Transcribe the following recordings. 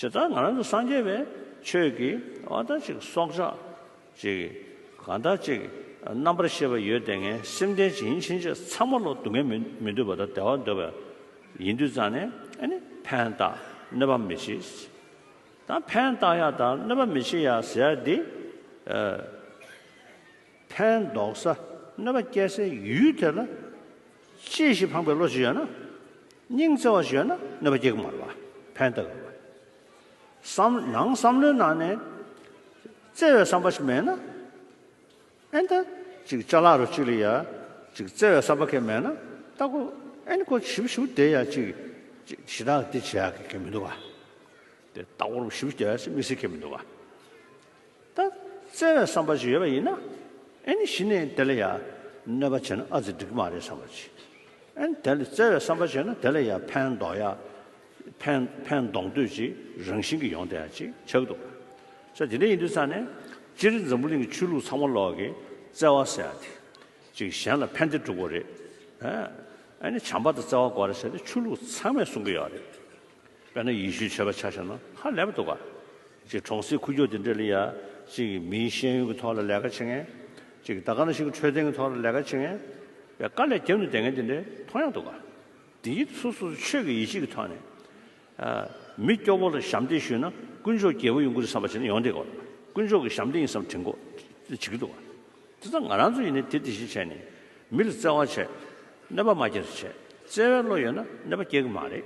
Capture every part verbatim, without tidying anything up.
བྱས་ཙང་ང་རང་ཚོ་སངས་རྒྱས་པའི་ཆོས་ཀྱི་འོ་ད་ཅིག་སྲོག་ཆགས་ཅིག་གང་ལྟར་ཅིག་རྣམ་པར་ཤེས་པ་ཡོད་བསྡད་མཁན་སེམས་ལྡན་ཇི་སྙེད་ཅིག་ཚང་མ་ལོ་སྡུག་བསྔལ་མི་མི་འདོད་པ་དང་བདེ་བ་འདོད་པ་ཡིན་དུས་ཙང་ནས་ཨ་ནི་ཕན་བཏགས་གནོད་པ་མི་བྱེད། ད་ཕན་བཏགས་ཡག་དང་གནོད་པ་མི་བྱེད་ཡག་ཟེར་ཡག་འདི། ཨ། ཕན་འདོགས་ས་གནོད་པ་སྐྱེལ་སའི་ཡུལ་དེ་ལ་གཅེས་ཤིང་ཕངས་པའི་བློ་ཞིག་ཡོད་ན། སྙིང་བརྩེ་བ་ཞིག་ཡོད་ན་གནོད་པ་སྐྱེལ་གི་མ་རེད་པ། ཕན་བཏགས་གི་རེད་པ། བསམ་ནང་བསམ་བློའི་ནང་ནས་བརྩེ་བའི་བསམ་པ་ཞིག་མེད་ན། ཨེ་ད་ཅིག་ཅ་ལག་རུ་གཅིག་ལ་ཡ་ཅིག་བརྩེ་བའི་བསམ་པ་གང་མེད་ན་ད་ཁོ་ཨེ་ནི་ཁོ་ཞིབ་ཞིབ་བསྡད་ཡ་ཅིག་ཅིག་ཞེ་དྲག་དེ་བྱེད་ཡ་གི་གང་མི་འདུག་ག། དེ་ལྟ་བུར་ཞིབ་བསྡད་ཡ་ཅིག་དམིགས་བསལ་གང་མི་འདུག་ག། ད་བརྩེ་བའི་བསམ་པ་ཞིག་ཡོད་པ་ཡིན་ན། ཨེ་ནི་གཞི་ནས་དེ་ལ་ཡ་གནོད་པ་བྱས་ན་ཨ་ཙི་འགྲིག་གི་མ་རེད་བསམ་པ་ཅིག། ཨེ་ནི་དེ་ལ་བརྩེ་བའི་བསམ་པ་བྱས་ན་དེ་ལ་ཡ་ཕན་འདོགས་ཡ། ཕན་ཕན་འདོགས་འདོད་ཀྱི་རང་བཞིན་གྱིས་ཡོང་བསྡད་ཡ་ཅིག་ཆགས་འདུག། ས་དེ་འདྲ་ཡིན་དུས་ས་ནས་སྤྱིར་འཛམ་བུ་གླིང་གི་ཆོས་ལུགས་ཚང་མ་ལོག་གི་བརྩེ་བ་ཟེར་ཡ་དེ་ཅིག་གཞན་ལ་ཕན་བདེ་སྒྲུབ་དགོས་རེད། ཨེ་ནི་བྱམས་པ་དང་བརྩེ་བ་དགོས་རེད་ཟེར་ཏེ་ཆོས་ལུགས་ཚང་མས་གསུང་གི་ཡོད་རེད། དཔེར་ན་ཡེ་ཤུའི་ཆོས་པ་ཆ་བཞག་ན་ཧ་ལས་པ་འདུག་ག། ཅིག་གྲོང་གསེབ་ཁུག་ཀྱོག་དེ་འདྲ་ལ་ཡ་ཅིག་མིའི་ཤེས་ཡོན་གྱི་ཐོག་ལ་ལས་ཀ་བྱེད་མཁན། ཅིག་ད་ག་ནང་བཞིན་གྱི་འཕྲོད་བསྟེན་གྱི་ཐོག་ལ་ལས་ཀ་བྱེད་མཁན། དཔེ་དཀའ་ལས་བརྒྱབ་ནས་བསྡད་མཁན་དེ་འདྲ་མཐོང་ཡག་འདུག་ག། དེ་ཡིན་སོ་སོ་ཆོས་ཀྱི་ཡིད་ཆེས་ཀྱི་ཐོག་ནས། ཨ། མི་སྐྱོ་བོ་ལ་ཞབས་འདེགས་ཞུས་ན་དཀོན་མཆོག་རྒྱལ་པོ་ཡོང་གི་རེད་བསམ་པ་བྱས་ནས་ཡོང་བསྡད་ཀྱི་ཡོད་རེད། དཀོན་མཆོག་གི་ཞབས་འདེགས་ཡིན་བསམ་དྲན་གྱི་འདུག་ག། དེ་ཚོ་ང་རང་ཚོ་ཡིན་ནའི་དེ་དེ་བཞིན་བྱས་ནས་མི་ལ་བརྩེ་བ་བྱས། གནོད་པ་མ་སྐྱེལ་བ་བྱས། བརྩེ་བའི་བློ་ཡོད་ན་གནོད་པ་སྐྱེལ་གྱི་མ་རེད།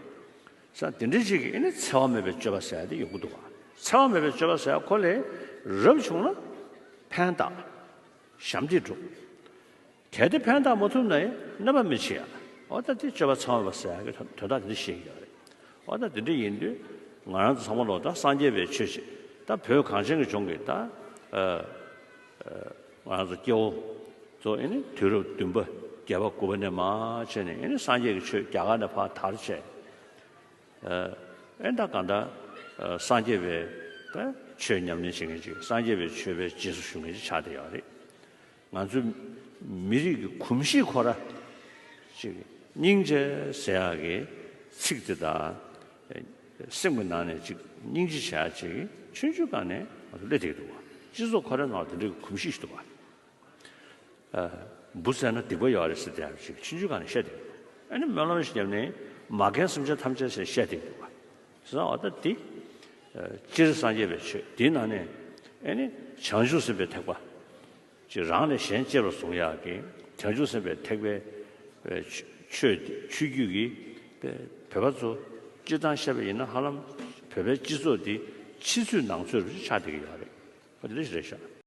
ས་དེ་འདྲ་ཞིག་གིས་ཨེ་ནི་འཚེ་བ་མེད་པའི་སྤྱོད་པ་ཟེར་ཡ་དེ་ཡོང་གི་འདུག་ག། འཚེ་བ་མེད་པའི་སྤྱོད་པ་ཟེར་ཡ་ཁོ་ལས་རབ་བྱུང་ན་ཕན་བཏགས། ཞབས་འདེགས་སྒྲུབ། གལ་ཏེ་ཕན་བཏགས་མ་ཐུབ་ན་ཡང་གནོད་པ་མི་བྱེད་ཡ། འོ་ད་དེ་སྤྱོད་པ་འཚེ་བ་མེད་པ་ཟེར་ཡ་གི་དོན་དག་དེ་འདྲ་བཤད་ཀྱི་ཡོད་རེད། འོ་ད་དེ་འདྲ་ཡིན་དུས་ང་རང་ཚོ་ཚང་མ་ལོག་ད་སངས་རྒྱས་པའི་ཆོས་ཅིག་ད་བོད་གངས་ཅན་གྱི་ལྗོངས་ཀྱི་ད། ཨ། ང་རང་ཚོ་སྐྱེ་བོ་ཚོ་ཨེ་ནི་དུས་རབས་བདུན་པ་བརྒྱད་པ་དགུ་པ་ནས་མར་བྱས་ནས་ཨེ་ནི་སངས་རྒྱས་ཀྱི་ཆོས་རྒྱ་གར་ནས་ཕར་དར་བྱས། ཨེ་ད་གང་ལྟར་སངས་རྒྱས་པའི་ད་ཆོས་ཉམས་ལེན་བྱེད་མཁན་ཅིག་སངས་རྒྱས་པའི་ཆོས་པའི་རྗེས་སུ་ཞུགས་མཁན་ཅིག་ཆགས་བསྡད་ཡོད་རེད། ང་ཚོའི་མི་རིགས་ཀྱི་གོམས་གཤིས་ཁོ་ར་ཅིག་སྙིང་རྗེ་ཟེར་ཡག་གི་ཚིག་དེ་དང་། སེམས་ཀྱི་ནང་ནས་ཅིག་སྙིང་རྗེ་བྱེད་ཡག་ཅིག་ཆུང་ཆུང་སྒང་ནས་ང་ཚོ་སླེབས་བསྡད་ཀྱི་འདུག་བ། སྤྱི་ཚོགས་ཁོ་རའི་ནང་ལ་དེ་འདྲའི་གོམས་གཤིས་ཤིག་འདུག་བ། ཨ། འབུ་བཙལ་ན་སྡིག་པ་ཡོད་རེད་ཟེར་དེ་ཡང་ཅིག་ཆུང་ཆུང་སྒང་ནས་བཤད་དེ། ཨ་ནི་སྨོན་ལམ་ཞིག་བརྒྱབ་ནས་མ་རྒན་སེམས་ཅན་ཐམས་ཅད་ཟེར་བཤད་དེ་འདུག་བ། བྱས་ཙང་འོ་ད་འདི། ཨ། སྤྱིར་སངས་རྒྱས་པའི་ཆོས་འདིའི་ནང་ནས་ཨ་ནི་བྱང་ཆུབ་སེམས་དཔའི་ཐེག་པ། ཅིག་རང་ལས་གཞན་གཅེས་པར་བཟུང་ཡག་གི་བྱང་ཆུབ་སེམས་དཔའི་ཐེག་པའི་ཆོས་ཆོས་ཆོས་བརྒྱུད་ཀྱི་བོད་པ་ཚོ་སྤྱིར་བཏང་བཤད་པ་ཡིན་ན་ཧ་ལམ་བོད་པའི་སྤྱི་ཚོགས་འདི་ཕྱི་ཚུད་ནང་ཚུད་རུ་ཆགས་བསྡད་ཀྱི་ཡོད་རེད། འོ་དེ་འདྲ་ཞིག་རེད་ཤག།